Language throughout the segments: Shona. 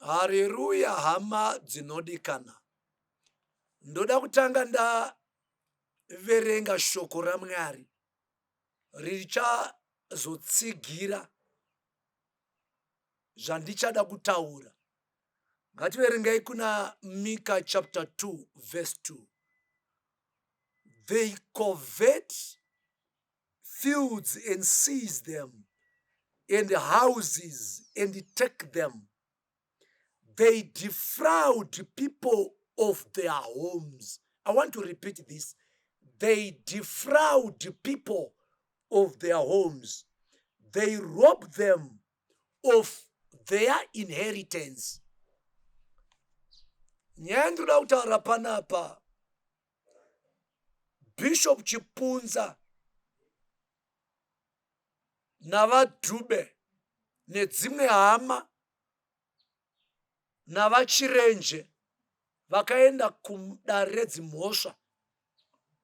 Hareruya hama dzinodikana. Ndoda kutanga ndaverenga shoko raMwari richazotsigira zvandichada kutaura. Ngativerengei kuna Mika chapter 2 verse 2. They covet fields and seize them and houses and take them. They defraud people of their homes. I want to repeat this. They defraud people of their homes. They rob them of their inheritance. Nyaya ndinoda kutaura panapa Bishop Chipunza naVaDube nedzimwe hama naVaChirenje vakaenda kudare redzimhosva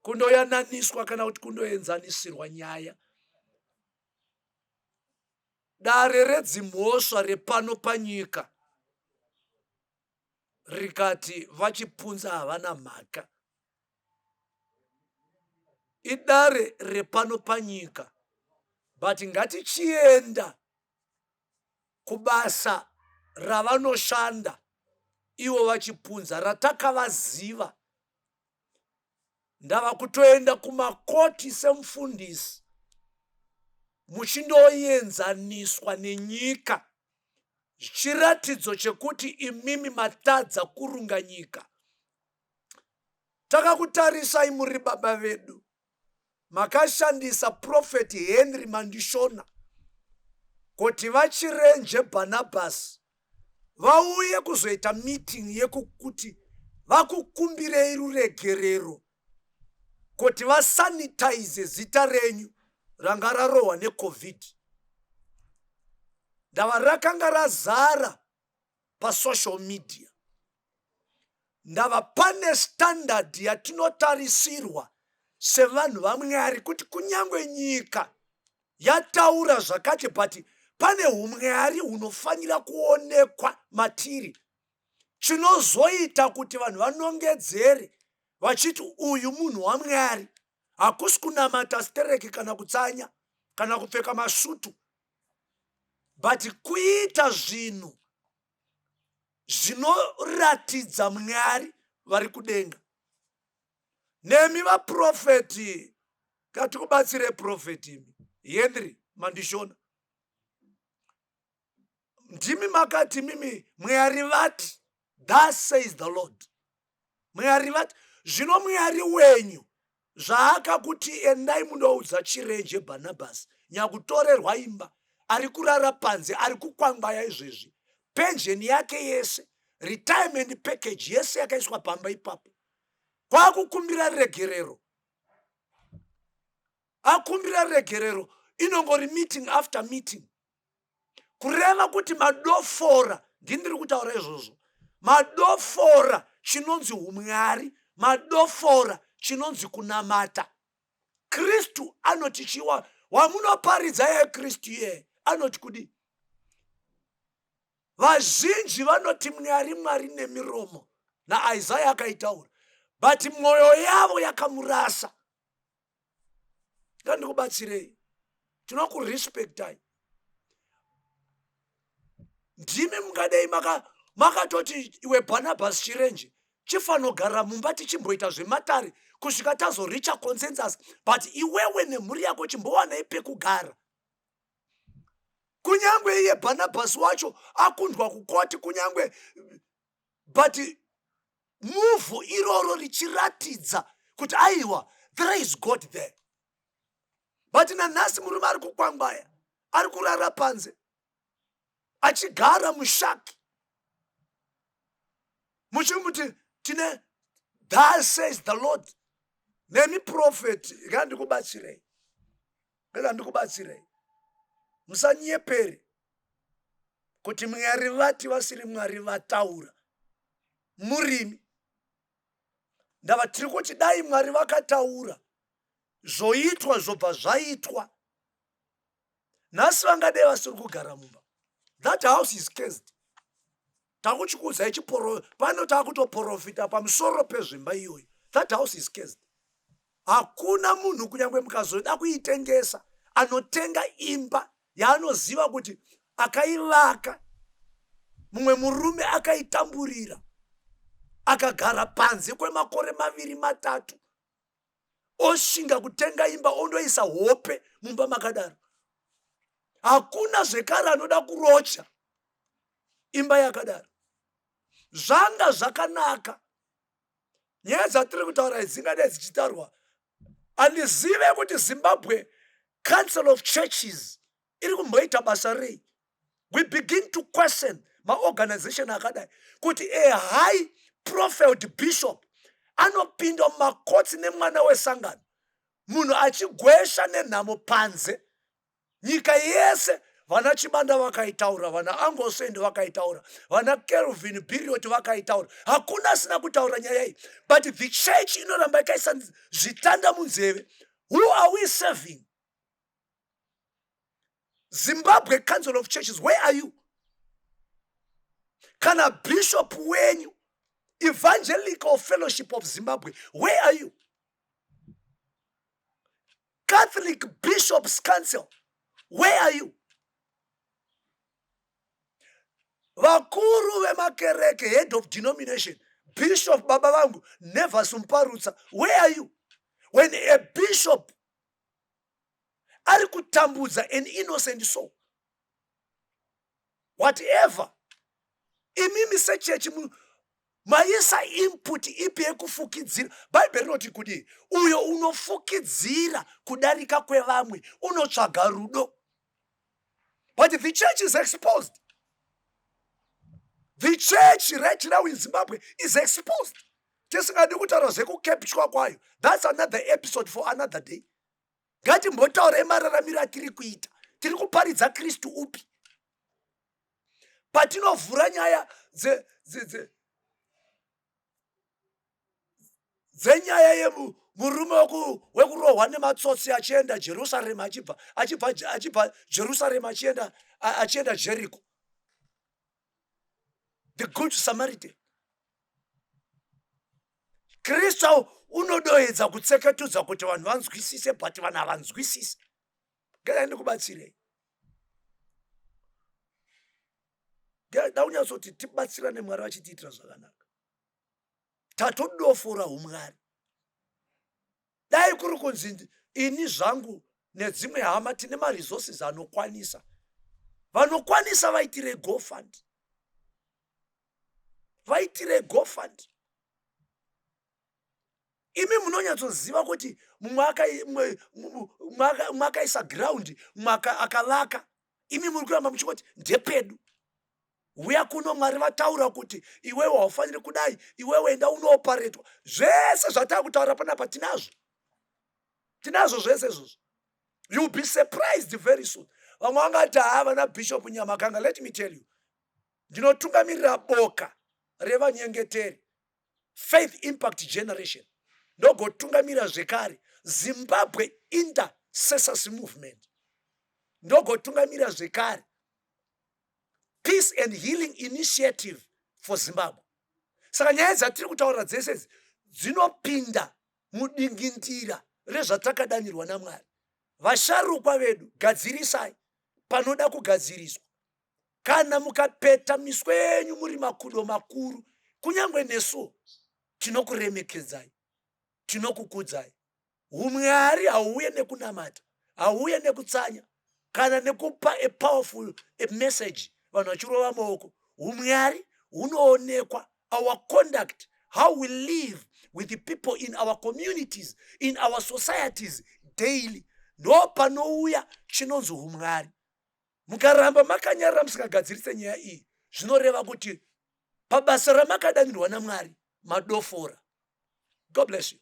kundoyananiswa kana kuti kundoenzanisirwa nyaya. Dare redzimhosva repano panyika rikati VaChipunza havana mhaka. Idare repano panyika but ngatichienda kubasa ravanoshanda ivo VaChipunza ratakavaziva. Ndava kutoenda kumakoti semufundisi muchindoenzaniswa nenyika chiratidzo chekuti imimi matadza kurunga nyika. Takakutarisai muri baba vedu, makashandisa Prophet Henry Mandishona kuti vaChirenje Barnabas vauye kuzoita meeting yekukuti vakukumbirei ruregerero kuti vasanitize zita renyu ranga rarohwa neCovid. Ndava rakanga razara pasocial media. Ndava pane standard yatinotarisirwa sevanhu vaMwari kuti kunyange nyika yataura zvakati but pane humwari hunofanira kuonekwa matiri chinozoita kuti vanhu vanongedzere vachiti uyu munhu waMwari. Hakusi kunamata stereki kana kutsanya kana kupfeka masvutu but kuita zvinhu zvinoratidza Mwari vari kudenga. Nemi vaprofeti, katikubatsire profeti imi Henry Mandishona, ndimi makati mimi Mwari vati, thus says the Lord. Mwari vati, zvino Mwari wenyu zvaakakuti endai mundoudza Chirenje Barnabas nyakutorerwa imba ari kurara panze ari kukwangwaya izvezvi penjeni yake yese retirement package yese yakaiswa pamba ipapo kwakukumbira regerero akumbira regerero inongori meeting after meeting kureva kuti madofora ndini ndiri kutaura izvozvo madofora chinonzi umwari madofora chinonzi kunamata Kristu anoti chiwa wamunoparidza iye Kristu iyeye anoti kudii? Vazhinji vanoti Mwari Mwari nemiromo naIsaya akaitaura but mwoyo yavo yakamurasa. Ngandikubatsirei, tinokurespectai. Ndimi mungadei makatoti iwe Barnabas Chirenje chifanogara mumba tichimboita zvematare kusvika tazoricha consensus, but iwewe nemhuri yako chimbowanai pekugara. Kunyangwe iye Barnabas wacho akundwa kukoti kunyangwe, but muvhu iroro richiratidza kuti aiwa there is God there. But nanhasi murume ari kukwangwaya, ari kurara panze achigara mushaki, muchimuti tine thus says the Lord. Nemi prophet, ngandikubatsirei, ngandikubatsirei, musanyepere kuti Mwari vati vasiri Mwari vataura murimi. Ndava tiri kuti dai Mwari vakataura zvoitwa zvobva zvaitwa. Nhasi vangadai vasiri kugara mumba. That house is cursed. Takuchikuudzai chiporo pano takutoprofita pamusoro pezvimba iyoyo. That house is cursed. Hakuna munhu kunyange mukazoda kuitengesa anotenga imba yaanoziva kuti akaivaka mumwe murume akaitamburira akagara panze kwemakore maviri matatu oshinga kutenga imba ondoisa hope mumba makadaro. Hakuna zvekare anoda kurocha imba yakadaro. Zvanga zvakanaka. Nyaya dzatiri kutaura idzi dzingadai dzichitaurwa. Handizive kuti Zimbabwe Council of Churches iri kumboita basa rei. We begin to question maorganization akadai kuti a high profiled bishop anopinda mumakotsi nemwana wesangano, munhu achigwesha nenhamo panze. Nyika yese vana Chibanda vakaitaura, vana Angosend vakaitaura, vana Kelvin Biriot vakaitaura. Hakuna asina kutaura nyaya iyi. But the church inoramba yakaisa zvitanda munzeve. Who are we serving? Zimbabwe Council of Churches, where are you? Kana bishop wenyu, Evangelical Fellowship of Zimbabwe, where are you? Catholic Bishops Council, where are you? Vakuru vemakereke, head of denomination, Bishop baba vangu, Nevers Mparutsa, where are you? When a bishop ari kutambudza an innocent soul, whatever, imimi sechechi maisa input ipi yekufukidzira? Bhaibheri rinoti kudii? Uyo unofukidzira kudarika kwevamwe unotsvaga rudo. But the church is exposed. The church right now in Zimbabwe is exposed. Tisingadi kutaura zvekukepchwa kwayo. That's another episode for another day. Ngatimbotaurai mararamiro atiri kuita. Tiri kuparidza Kristu upi? Patinovhura nyaya dzenyaya yemurume wekurohwa nematsotsi achienda Jerusarema, achibva Jerusarema achienda Jericho, the good Samaritan, Kristu unodoedza kutseketudza kuti vanhu vanzwisise, but vanhu havanzwisise. Ngai ndikubatsirei. Da kunyatsoti tibatsirane, Mwari vachitiitira zvakanaka. Tatodofora umwari. Dai kuri kunzi ini zvangu nedzimwe hama tine maresources anokwanisa, vanokwanisa vaitire GoFund, vaitire GoFund. Imi munonyatsoziva kuti mumwe akaisa ground, mumwe akavaka, imi muri kuramba muchingoti ndepedu. Uya kuno, Mwari vataura kuti iwewe haufaniri kudai, iwewe enda unooparetwa. Zvese zvatava kutaura panapa tinazvo, tinazvo zvese izvozvo. You'll be surprised very soon. Vamwe vangati haa vana Bishop Nyamakanga. Let me tell you, ndinotungamirira boka revanyengeteri, Faith Impact Generation, ndogotungamira zvekare Zimbabwe Intercessors Movement, ndogotungamira zvekare Peace and Healing Initiative for Zimbabwe. Saka nyaya dzatiri kutaura dzese idzi dzinopinda mudingindira rezvatakadanirwa naMwari. Vasharukwa vedu, gadzirisai panoda kugadziriswa. Kana mukapeta miswe yenyu muri makudo makuru, kunyange nesu tinokuremekedzai, tinokukudzai. Umwari hauuye nekunamata, hauuye nekutsanya kana nekupa a powerful a message vanhu vachirova maoko. Umwari hunoonekwa our conduct, how we live with the people in our communities, in our societies daily. Ndo panouya chinonzi umwari. Mukaramba makanyarara musingagadzirise nyaya iyi, zvinoreva kuti pabasa ramakadanirwa naMwari madofora. God bless you.